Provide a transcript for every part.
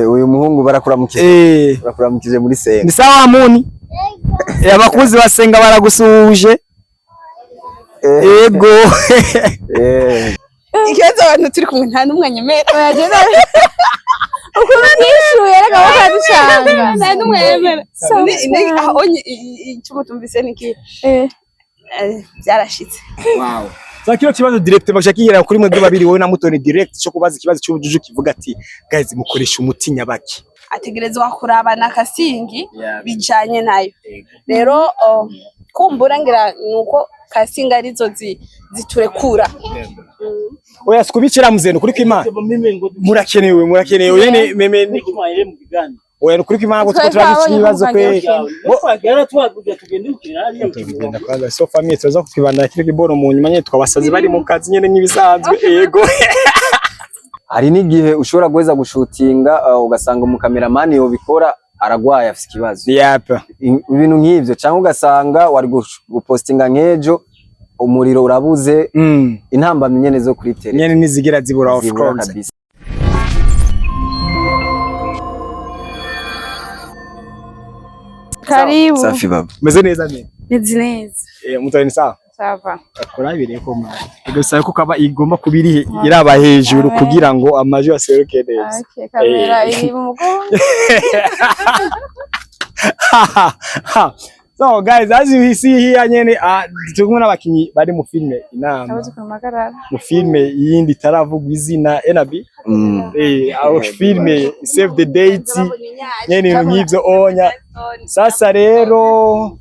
Uyu muhungu barakuramukije. Barakuramukije muri Senga. Ni sawa muni. Abakuzi basenga baragusuhuje. Ego. Ikibazo, abantu turi kumwe nta n'umwe anyemera. Ukuntu nishuye reka bakaducanga. Nta n'umwe yemera. Aho icyo mutumvise ni iki? Byarashitse. Wow. So kino kibazo direct bashakira kuri mwebwe babiri, wowe na Mutoni, direct cyo kubaza ikibazo cy'ubujuju kivuga ati: "Guys, mukoresha umuti nyabaki?" Ategerezwa kuraba na casting bijanye nayo. Rero kumbura ngira nuko casting arizo ziturekura. Oya, sikubicira muzeno kuri kwimana, murakenewe, murakenewe yene meme oya, kuri kwimana ko Twari turabica twabonye ibibazo ko kwe. mukagiye. Tugenda kwanza, so famille, tuza kukibandana kile kiboro mu nyuma nyene, twabasazi bari mu kazi nyene nk'ibisanzwe, yego. Hari n'igihe ushobora guheza gushutinga, ugasanga umukameramani yobikora aragwaye, afise ikibazo. Ibintu nk'ivyo, cyangwa ugasanga wari gupostinga nk'ejo, umuriro urabuze. Intambamyi nyene zo kuri tele Nyene nizigira zibura, of zibura course. kabisa. Karibu. Safi baba. Meze neza meme? Meze neza. Mutoni, ni sawa? Ça va. Kurabire ko mwana gusa ko kaba igomba kuba iri iraba hejuru kugira ngo amajwi aseruke neza. Okay, kamera iri mu mugongo. So guys, as you see here nyene, turi kumwe n'abakinyi bari mu filme Inama. Abuze kumagarara. Mu filme yindi itaravugwa izina NB. Aho filme save the date nyene, ibintu nk'ivyo onya. Sasa rero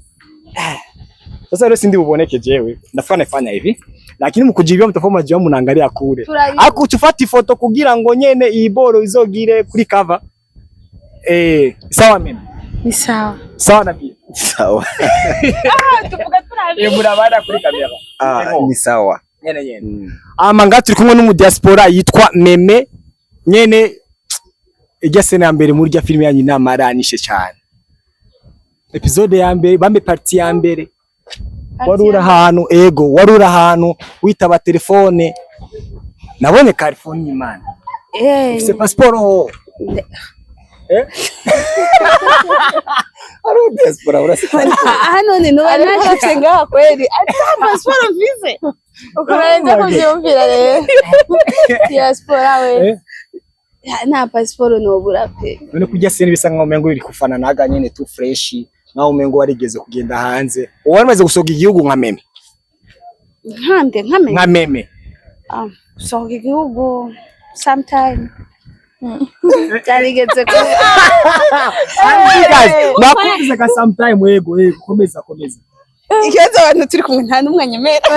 sindi buboneke jewe, ndafana fanya hivi, lakini mkujibia mtakuwa mnajua mnaangalia kule. Aku tufate ifoto kugira ngo nyene iyi boro izogire kuri cover. Sawa mimi. Ni sawa. Sawa na pia. Sawa. Tuvuga turabi. Murabana kuri kamera. Ah, ni sawa. Nyene nyene. Ama nga turi kumwe n'umu diaspora yitwa Meme nyene, ijya scène ya mbere muri rya filime yanyu Inama aranishe cyane. Episode ya mbere, bambe partie ya mbere. Wari uri ahantu, ego, wari uri ahantu witaba telefone. Nabonye California man. Ufise passport ho? Eh? Ari diaspora urasika. Hano ni nuba nashitse ngaha kweli ata passport mfise. Ukurenze kuvyumvira rero. Diaspora we. Eh? Nta passport nobura pe. None kurya scène bisa nkaho umengo iri kufana naga nyene tu fresh, nkaho umengo warigeze kugenda hanze. Uwo wari gusohoka igihugu nka Meme? Nkande nkame? Nka Meme. Ah, gusohoka igihugu sometime byarigeze ku Guys, nakumvise ka sometime, yego yego, komeza komeza. Ikibazo, abantu turi kumwe nta n'umwe anyemera.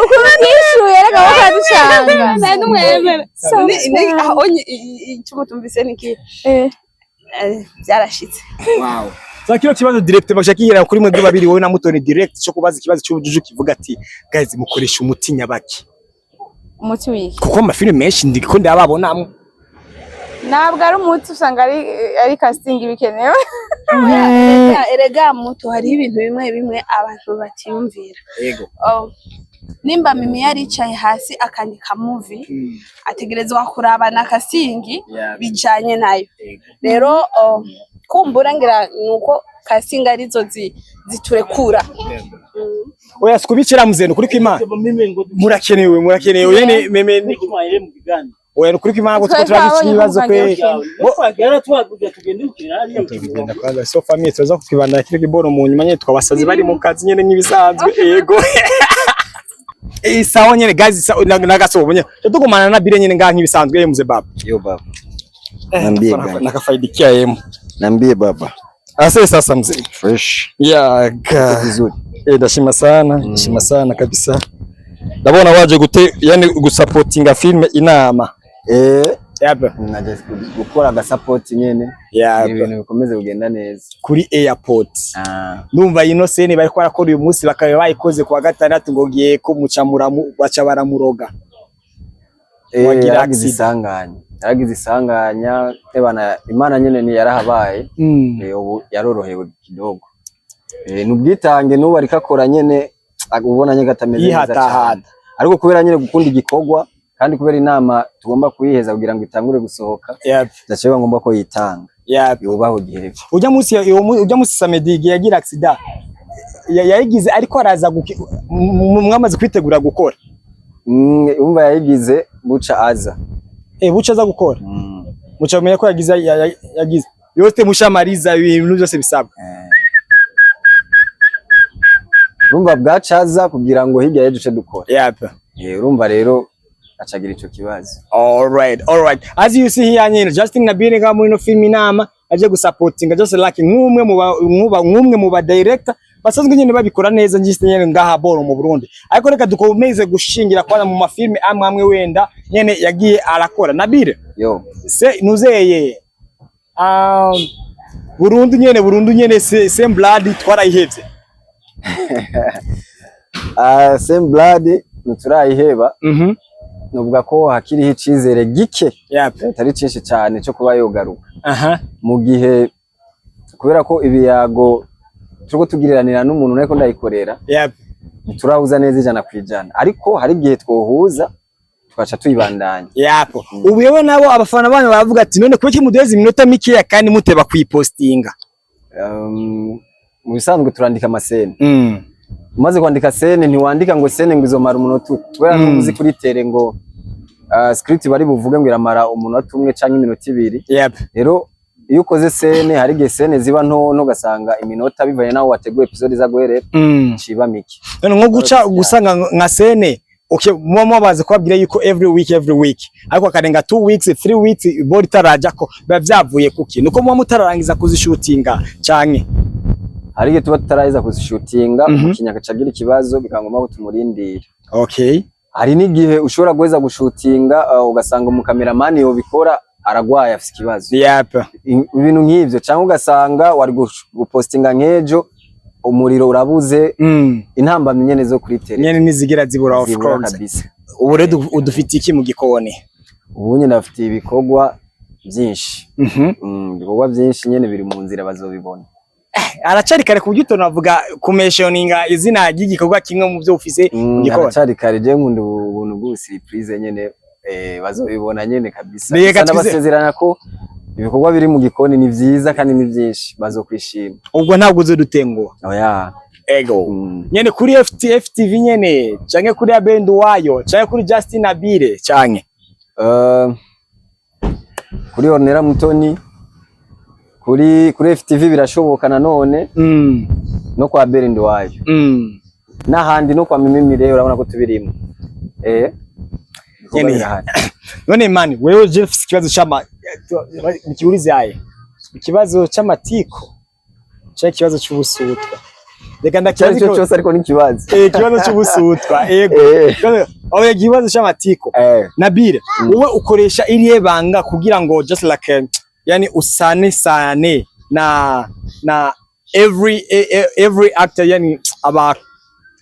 Ukuntu nishuye reka bakaducanga. Nta n'umwe yemera. Aho icyo mutumvise ni iki? Byarashitse. Wow. So kino kibazo direct bashakira kuri mwebwe babiri, wowe na Mutoni, direct cyo kubaza ikibazo cy'ubujuju kivuga ati: "Guys, mukoresha umuti nyabaki?" Umuti wiki? Kuko amafilime menshi ndiko ndababonamwo. Ntabwo ari umuti, usanga ari casting bikenewe. Erega muto, hariho ibintu bimwe bimwe abantu batiyumvira. Oh, nimba Mimi yaricaye hasi akandika movie, ategerezwa kuraba na casting bijanye nayo. Rero kumbura ngira nuko casting arizo ziturekura. Oya, sikubicira muzeno kuri kwimana, murakenewe, murakenewe yene meme oya, kuri kwimana ko Twari turabica twabonye ibibazo ko kwe. mukagiye. Tugenda kwanza, so famille, tuza kukibandana kile kiboro mu nyuma nyene, twabasazi bari mu kazi nyene nk'ibisanzwe, yego. Sawa nyene guys, sawa nagasobo nyene tugumana na bire nyene ngaha nk'ibisanzwe, muze baba. Yo baba. Niambie gani? Nakafaidikia yemu. Niambie baba. Ase sasa mzee. Fresh. Ya ga. Vizuri. Ndashima sana, ndashima sana kabisa. Ndabona waje gute yani gusapotinga filme Inama. Yapa. Naje gukora agasupport nyene. Yapa. Ibintu bikomeze kugenda neza. Kuri airport. Ah. Numva ino scène bariko barakora uyu munsi bakaba bayikoze kuwa gatandatu, ngo ngiye ko muca muramu baca baramuroga. Wagira Yaragize accident. isanganya. Yaragize isanganya, ebana Imana nyene ni yarahabaye. Ubu yarorohewe kidogo. Nubwitange n'ubu ariko akora nyene, ubona nyene atameze neza Yihatahata. cyane. Ariko kubera nyene gukunda igikorwa. Kandi kubera inama tugomba kuyiheza kugira ngo itangure gusohoka, byaciye biba ngombwa ko yitanga, yubaho igihe. Ujya munsi samedi igihe yagira accident yayigize ariko araza mwamaze kwitegura gukora. Umva, yayigize buca aza. Buca aza gukora. Muca menya ko yagize yagize yose, mushamariza ibintu byose bisabwa. Urumva bwacaza kugira ngo hirya y'ejo uce dukora. Urumva rero acagira ico kibazo. Alright. As you see here nyine, Justin Nabire nga muri no film Inama aje gusupportinga just like nk'umwe mu ba director basanzwe nyine babikora neza njye nyene ngaha boro mu Burundi. Ariko reka dukomeze gushingira kwanza mu mafilme amwe amwe wenda nyene yagiye arakora. Nabire, Yo. se nuzeye Burundu nyene same blood twarayihevye. Same blood ntiturayiheba. Novuga ko hakiriho icizere gike, atari cinshi cane, co kuba yogaruka mu gihe, kubera ko ibiyago turiko tugiriranira n'umuntu nariko ndayikorera, ntiturahuza neza 100%, ariko hari igihe twohuza tugaca tuyibandanya. Yep. Ubu yewe nabo abafana banyu baravuga ati: "None kuki muduheza iminota mikeya kandi muteba kuyipostinga?" Mu bisanzwe turandika amascène. Umaze kwandika scène, ntiwandika ngo scène ngo izomara umunota umwe, kubera n'ubu uzi kuri terrain ngo script bari buvuge ngo iramara umunota umwe canke iminota 2. Rero iyo ukoze scène, hari igihe scène ziba nto nto, ugasanga iminota bivanye n'aho wateguye episode iza guherera ciba mike. None nko guca gusanga nka scène, okay, muba mubaze kubabwira yuko every week, every week, ariko akarenga 2 weeks, 3 weeks bori itaraja, ko biba vyavuye kuki? Nuko muba mutararangiza kuzishutinga canke? Hari igihe tuba tutaraheza kuzishutinga, umukinnyi agaca agira ikibazo, bikaba ngombwa ko tumurindira. Hari n'igihe ushobora guheza gushutinga, ugasanga umukameramani yobikora aragwaye, afise ikibazo. Ibintu nk'ivyo, cyangwa ugasanga wari gupostinga nk'ejo, umuriro urabuze. Intambamyi nyene zo kuri terrain Nyene ntizigira zibura, of zibura course. kabisa. Ubu rero udufitiye iki mu gikoni? Ubu nyene bafite ibikorwa byinshi. Ibikorwa byinshi nyene biri mu nzira, bazobibona. Aracari kare ku buryo utonavuga kumentioninga izina ry'igikorwa kimwe mu byo ufise mu gikoni? Haracari kare. Je nkunda ubuntu bw'ubusurprise nyene, bazobibona nyene kabisa. Reka Gusa ndabasezerana ko ibikorwa biri mu gikoni ni vyiza kandi ni vyinshi, bazokwishima. Ubwo ntabwo uzodutenguha? Oya. Ego. Nyene kuri FT FTV nyene, canke kuri Abendu wayo, canke kuri Justin Abire, canke Kuri Ornella Mutoni, kuri FTV birashoboka nanone, no kwa Berindi wayo, n'ahandi, no kwa Mimi Mire, urabona ko tubirimo, ibikorwa Nyene. birahari. None man, wewe je ufise ikibazo c'ama nikiurize aye, ikibazo c'amatiko canke ikibazo c'ubusutwa? Reka Icyo ndakibaza. aricyo cyose, ariko n'ikibazo. Ikibazo c'ubusutwa, ego. Oya, ikibazo c'amatiko. Nabire, wowe ukoresha irihe banga kugira ngo just like yani usane sane na every actor, yani aba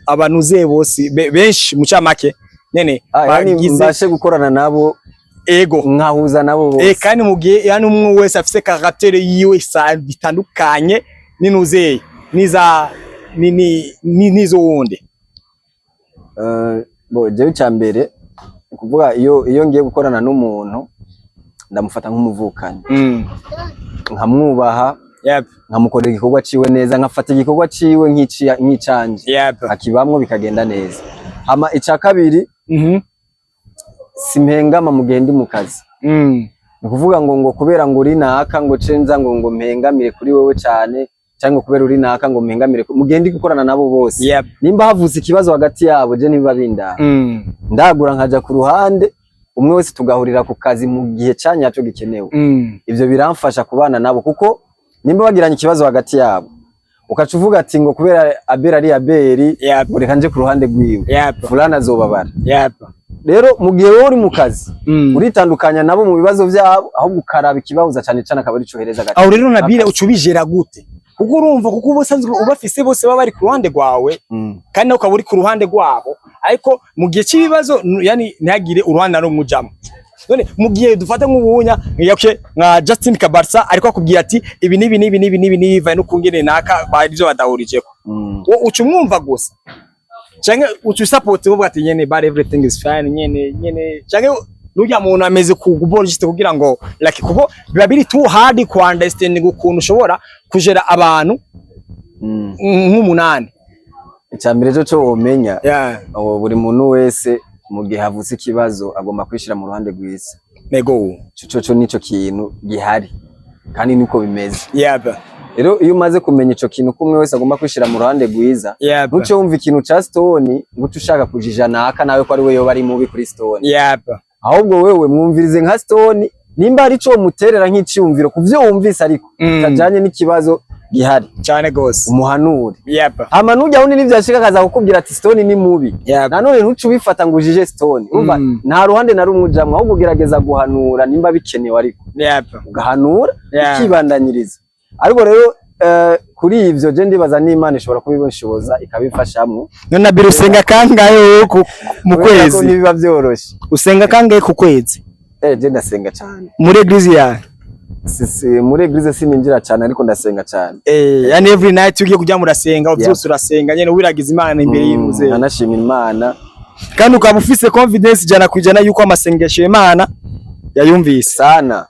abanuze bose benshi mu camake nyene Yani bagize mbashe gukorana nabo, nkahuza nabo bose. Kandi mu gihe yani umwe wese afise caractère yiwe bitandukanye n'inuzeye niza ni ni ni nizo wundi. Bo jewe icya mbere ni ukuvuga iyo ngiye gukorana n'umuntu, ndamufata nk'umuvukanyi, nkamwubaha, nkamukorera igikorwa ciwe neza, nkafata igikorwa ciwe nk'icanje, akibamwo bikagenda neza. Hama ica kabiri, simpengama mu gihe ndi mu kazi. Ni ukuvuga ngo kubera ngo uri naka ngo ce nza ngo mpengamire kuri wewe cane, cyangwa kubera uri naka ngo mpengamire mu gihe ndi gukorana nabo bose. Nimba havutse ikibazo hagati yabo, je ntibiba bindaba. Ndagura nkaja ku ruhande, umwe wese tugahurira ku kazi mu gihe canyaco gikenewe. Ivyo biramfasha kubana nabo, kuko nimba bagiranye ikibazo hagati yabo, ukaca uvuga ati ngo kubera Abeli ari Abeli, ngo reka nje ku ruhande rwiwe, fulani azobabara. Rero mu gihe wowe uri mu kazi, uritandukanya nabo mu bibazo vyabo, ahubwo ukaraba ikibahuza cane cane, akaba arico uhereza agaciro. Aho rero Nabire ucubijera gute? Kuko urumva, kuko uba usanzwe ubafise bose baba bari ku ruhande rwawe, kandi nawe ukaba uri ku ruhande rwabo, ariko mu gihe cy'ibibazo yani ntihagire uruhande na rumwe ujamwo. None mu gihe dufata nk'ubunya yake nka Justin Kabarsa, ariko akubwira ati ibi n'ibi n'ibi n'ibi n'ibi n'ibi no kungene naka bari byo badahurijeko, wo uca umwumva gusa? Canke uca support uvuga ati nyene, but everything is fine nyene nyene, canke nurya muntu ameze ku juste kugira ngo like, kuko biba biri too hard ku understanding ukuntu ushobora kujera abantu nk'umunani. Icya mbere cyo cyo womenya, buri muntu wese mu gihe havutse ikibazo agomba kwishira mu ruhande rwiza. Ico cyo nico kintu gihari kandi niko bimeze. Rero iyo umaze kumenya ico kintu ko umwe wese agomba kwishira mu ruhande rwiza, ntuce wumva ikintu ca Stone ngo uce ushaka kujija naka nawe ko ari we yoba ari mubi kuri Stone. Ahubwo wewe mwumvirize nka Stone, nimba hari ico muterera nk'iciyumviro ku vyo wumvise ariko kitajanye n'ikibazo gihari, Cyane gose. umuhanure. Hama nujya wundi nivyashika akaza kukubwira ati Stone ni mubi, nanone ntuce ubifata ngo ujije Stone. Urumva, nta ruhande na rumwe ujamwo, ahubwo ugerageza guhanura nimba bikenewe, ariko ugahanura, ukibandanyiriza. Ariko rero kuri ivyo je ndibaza n'Imana ishobora kubibishoboza ikabifashamwo. None Nabiri, usenga kangahe wowe mu Kubera ko kwezi? ntibiba vyoroshe. Usenga kangahe ku kwezi? Je ndasenga cane. Muri église yawe? Si, muri église sininjira cane, ariko ndasenga cane. Yani every night ugiye kujya murasenga, byose urasenga nyene, wiragiza Imana imbere y'Imuze. Nkanashima Imana. Kandi ukaba ufise confidence 100% yuko amasengesho y'Imana yayumvise? Sana,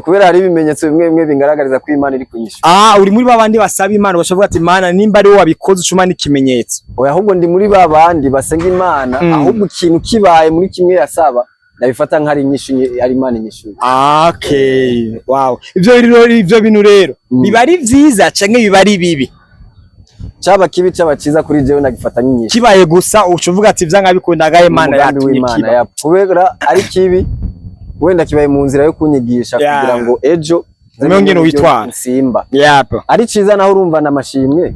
kubera hari ibimenyetso bimwe bimwe bingaragariza ko Imana iri kunyishura. Ah, uri muri babandi basaba Imana bashavuga ati: "Imana, nimba ari wowe wabikoze, ucuma n'ikimenyetso." Oya, ahubwo ndi muri ba bandi basenga Imana, ahubwo ikintu kibaye muri kimwe yasaba ndabifata nk'ari inyishu, ari Imana inyishuye. Okay, wow. Ivyo rero, ivyo bintu rero biba ari vyiza canke biba ari bibi? Caba kibi, caba ciza, kuri jewe ndagifata nk'inyishu. Kibaye gusa uca uvuga ati vyanga bikundaga Imana Umugambi yatumye w'Imana kiba. Ya, kubera ari kibi wenda kibaye mu nzira yo kunyigisha kugira ngo ejo Umenye ingene witwara. nsimba. Ari ciza naho, urumva namashimwe.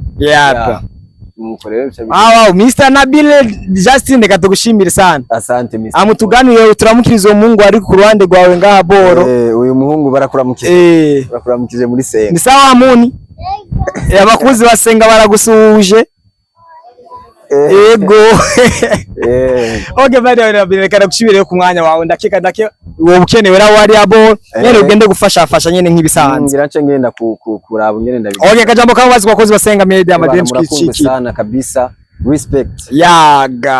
Nuko rero bica Ah, wow, Mr. Nabil Justin, reka tugushimire sana. Asante, Mr. Amutuganire, turamukiriza uwo muhungu ari ku ruhande rwawe ngaha boro. Uyu muhungu barakuramukije. Barakuramukije muri senga. Ni sawa muni. Abakuzi basenga baragusuhuje. Ego. Okay, bari bari, reka ndagushimire ku mwanya wawe. Ndakeka ndake uwo ukenewe rawo ari abo nyene, ugende gufasha fasha nyene nk'ibisanzwe. Ngira nce ngenda kuraba ngene ndabigira. Okay, kajambo kamwe bazi ku bakozi basenga media Bana, madem murakunzwe twiciki. sana kabisa, respect. Yaga.